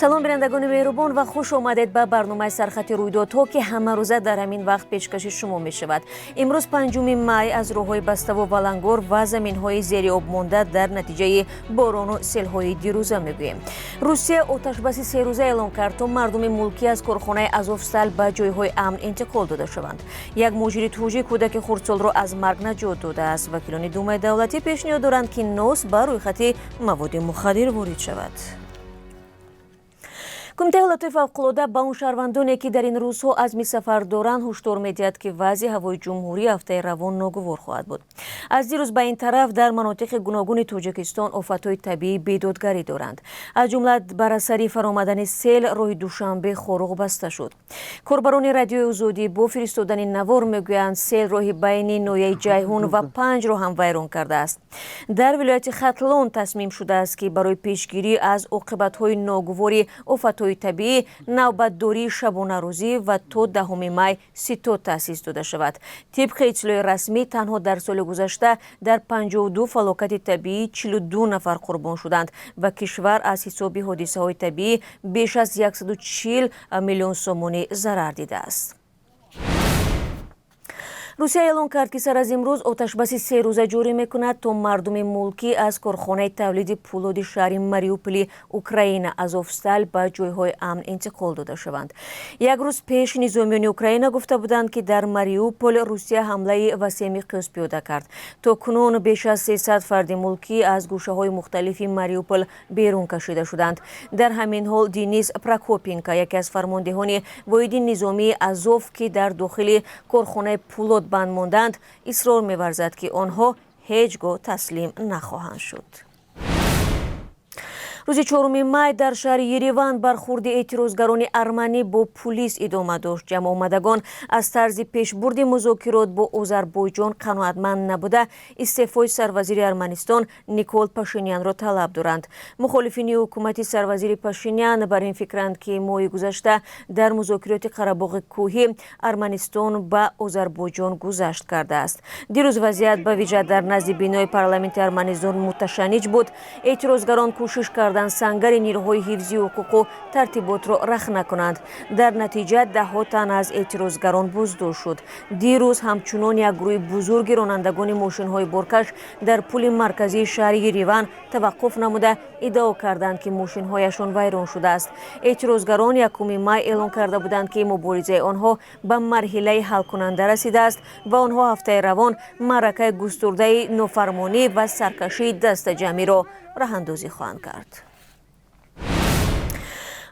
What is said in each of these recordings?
Салом, бинандагони меҳрубон, ва хуш омадед ба барномаи «Сархати рӯйдодҳо», ки ҳамарӯза дар ҳамин вақт пешкаши шумо мешавад. Имрӯз, 5 май, аз роҳҳои баставу валангор ва заминҳои зери об монда дар натиҷаи борону селҳои дирӯза мегӯем. Русия оташбаси серӯза эълон кард, то мардуми мулкӣ аз корхонаи Азовстал ба ҷойҳои амн интиқол дода шаванд. Як муҳоҷири тоҷик кӯдаки хурдсолро аз марг наҷот додааст. Вакилони Думаи давлатӣ пешниҳод доранд, ки нос ба рӯйхати маводи мухаддир ворид шавад. Кумитаи ҳолатҳои фавқулода ба он шаҳрвандоне, ки дар ин рӯзҳо азми сафар доранд, ҳушдор медиҳад, ки вазъи ҳавои ҷумҳурӣ ҳафтаи равон ногувор хоҳад буд. Аз дирӯз ба ин тараф дар манотиқи гуногуни Тоҷикистон офатҳои табиӣ бедодгарӣ доранд. Аз ҷумла бар асари фаромадани сел роҳи Душанбе Хоруғ баста шуд. Корбарони Радиои Озодӣ бо фиристодани навор мегӯянд, сел роҳи байни ноҳияи Ҷайҳун ва Панҷро ҳам вайрон кардааст. Дар вилояти Хатлон тасмим шудааст, ки барои пешгирӣ аз оқибатҳои ногувори офатҳои табиӣ навбатдории шабонарӯзӣ ва то 10 май ситод таъсис дода шавад. Тибқи иттилои расмӣ, танҳо дар соли гузашта дар 52 фалокати табиӣ 42 нафар қурбон шуданд ва кишвар аз ҳисоби ҳодисаҳои табиӣ беш аз 140 миллион сомонӣ зарар дидааст. Русия эълон кард, ки сар аз имрӯз оташбаси серӯза ҷорӣ мекунад, то мардуми мулкӣ аз корхонаи тавлиди пӯлоди шаҳри Мариуполи Украина Азовстал ба ҷойҳои амн интиқол дода шаванд. Як рӯз пеш низомиёни Украина гуфта буданд, ки дар Мариупол Русия ҳамлаи васеъмиқёс пиёда кард. То кунун беш аз 300 фарди мулкӣ аз гӯшаҳои мухталифи Мариупол берун кашида шуданд. Дар ҳамин ҳол Денис Прокопенко, яке аз фармондеҳони воҳиди низомии Азов, ки дар дохили корхонаи пӯлод банд монданд, исрор меварзад, ки онҳо ҳеҷ гоҳ таслим нахоҳанд шуд. Рӯзи 4 май дар шаҳри Ереван бархурди эътирозгарони арманӣ бо пулис идома дошт. Ҷамъомадагон аз тарзи пешбурди музокирот бо Озарбойҷон қаноатманд набуда, истеъфои сарвазири Арманистон Никол Пашинянро талаб доранд. Мухолифини ҳукумати сарвазири Пашинян бар ин фикранд, ки моҳи гузашта дар музокироти Қарабоғи Кӯҳӣ Арманистон ба Озарбойҷон гузашт кардааст. Дирӯз вазъият ба вижа дар назди бинои парламенти Арманистон муташанниҷ буд. Эътирозгарон кӯшиш карданд, сангари нирӯҳои ҳифзи ҳуқуқу тартиботро рахна кунанд. Дар натиҷа даҳҳо тан аз эътирозгарон боздошт шуд. Дирӯз ҳамчунон як гурӯҳи бузурги ронандагони мошинҳои боркаш дар пули марказии шаҳри Ереван таваққуф намуда, иддао карданд, ки мошинҳояшон вайрон шудааст. Эътирозгарон 1 май эълон карда буданд, ки муборизаи онҳо ба марҳилаи ҳалкунанда расидааст ва онҳо ҳафтаи равон маъракаи густурдаи нофармонӣ ва саркашии дастаҷамъиро роҳандозӣ хоҳанд кард.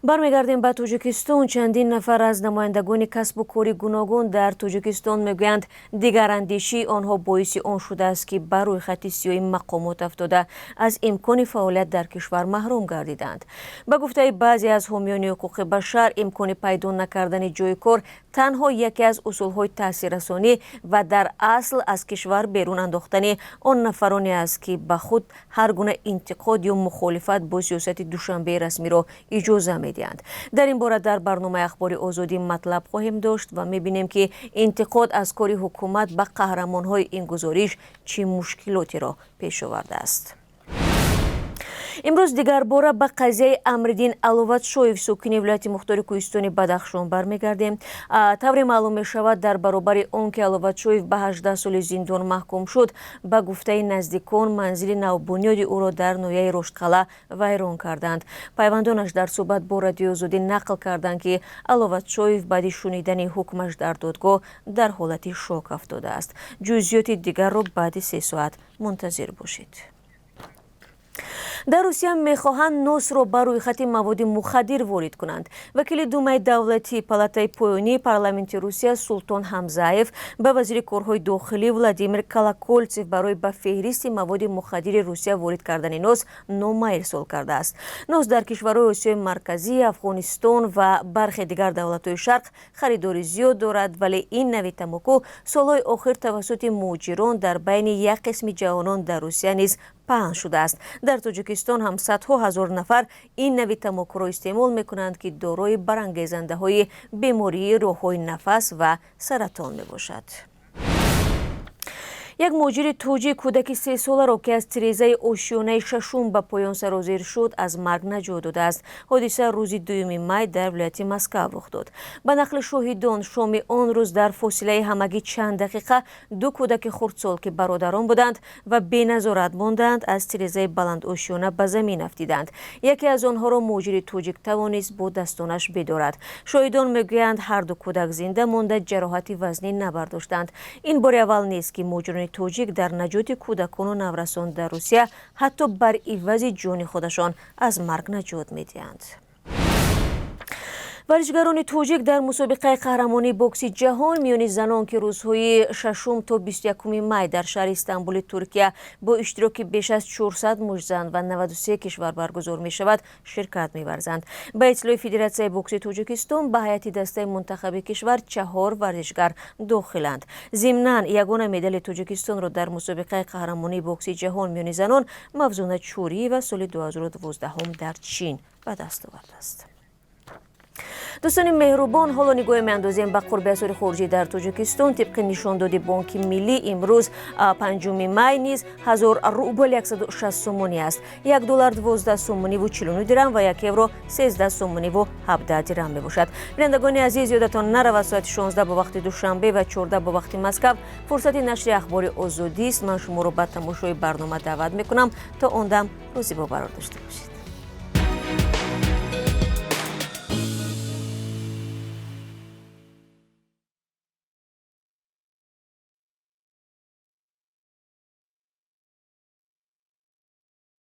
Бармегардем ба Тоҷикистон. Чандин нафар аз намояндагони касбу кори гуногун дар Тоҷикистон мегӯянд, дигарандешии онҳо боиси он шудааст, ки ба рӯйхати сиёҳи мақомот афтода, аз имкони фаъолият дар кишвар маҳрум гардиданд. Ба гуфтаи баъзе аз ҳомиёни ҳуқуқи башар, имкони пайдо накардани ҷойи кор танҳо яке аз усулҳои таъсиррасонӣ ва дар асл аз кишвар берун андохтани он нафароне аст, ки ба худ ҳар гуна интиқод ё мухолифат бо сиёсати Душанбеи расмиро иҷоза медиҳанд. Дар ин бора дар барномаи Ахбори Озодӣ матлаб хоҳем дошт ва мебинем, ки интиқод аз кори ҳукумат ба қаҳрамонҳои ин гузориш чӣ мушкилотеро пеш овардааст. Имрӯз дигарбора ба қазияи Амриддин Аловатшоев, сокини вилояти мухтори Кӯҳистони Бадахшон, бармегардем. Тавре маълум мешавад, дар баробари он ки Аловатшоев ба 18 соли зиндон маҳкум шуд, ба гуфтаи наздикон, манзили навбунёди ӯро дар ноҳияи Роштқалъа вайрон карданд. Пайвандонаш дар суҳбат бо Радиои Озодӣ нақл карданд, ки Аловатшоев баъди шунидани ҳукмаш дар додгоҳ дар ҳолати шок афтодааст. Ҷузъиёти дигарро баъди 3 соат мунтазир бошед. Дар Русия мехоҳанд носро ба рӯйхати маводи мухаддир ворид кунанд. Вакили Думаи давлатӣ, палатаи поёнии парламенти Русия, Султон Ҳамзаев ба вазири корҳои дохилӣ Владимир Колоколтсев барои ба феҳристи маводи мухаддири Русия ворид кардани нос нома ирсол кардааст. Нос дар кишварҳои Осиёи Марказӣ, Афғонистон ва бархе дигар давлатҳои Шарқ харидори зиёд дорад, вале ин нави тамоку солҳои охир тавассути муҳоҷирон дар байни як қисми ҷавонон дар Русия низ паҳн шудааст. Дар Тоҷикистон ҳам садҳо ҳазор нафар ин нави тамокуро истеъмол мекунанд, ки дорои барангезандаҳои бемории роҳҳои нафас ва саратон мебошад. Як муҳоҷири тоҷик кӯдаки 3-соларо, ки аз тирезаи ошёнаи шашум ба поён сарозер шуд, аз марг наҷот додааст. Ҳодиса рӯзи 2 май дар вилояти Москав рух дод. Ба нақли шоҳидон, шоми он рӯз дар фосилаи ҳамагӣ чанд дақиқа ду кӯдаки хурдсол, ки бародарон буданд ва беназорат монданд, аз тирезаи баландошёна ба замин афтиданд. Яке аз онҳоро муҳоҷири тоҷик тавонист бо дастонаш бедорад. Шоҳидон мегӯянд, ҳарду кӯдак зинда монда, ҷароҳати вазнин набардоштанд. Ин бори аввал нест, ки муҳоҷирони тоҷик дар наҷоти кӯдакону наврасон дар Русия ҳатто бар ивази ҷони худашон аз марг наҷот медиҳанд. Варзишгарони тоҷик дар мусобиқаи қаҳрамонии бокси ҷаҳон миёни занон, ки рӯзҳои 6 то 21 май дар шаҳри Истанбули Туркия бо иштироки беш аз 400 муштзан ва 93 кишвар баргузор мешавад, ширкат меварзанд. Ба иттилои Федератсияи бокси Тоҷикистон, ба ҳайати дастаи мунтахаби кишвар чаҳор варзишгар дохиланд. Зимнан, ягона медали Тоҷикистонро дар мусобиқаи қаҳрамонии бокси ҷаҳон миёни занон Мавзуна Чӯриева соли 2012 дар Чин ба даст овардааст. Дӯстони меҳрубон, ҳоло нигоҳе меандозем ба қурби асъори хориҷӣ дар Тоҷикистон. Тибқи нишондоди Бонки Миллӣ, имрӯз 5 май низ 1000 рубл 160 сомонӣ аст, 1 доллар 12 сомониву 49 дирам ва 1 евро 13 сомониву 17 дирам мебошад. Бинандагони азиз, ёдатон наравад, соати 16 бо вақти Душанбе ва 14 бо вақти Москав фурсати нашри Ахбори Озодист. Ман шуморо ба тамошои барнома даъват мекунам. То он дам рӯзи бобарор дошта бошед.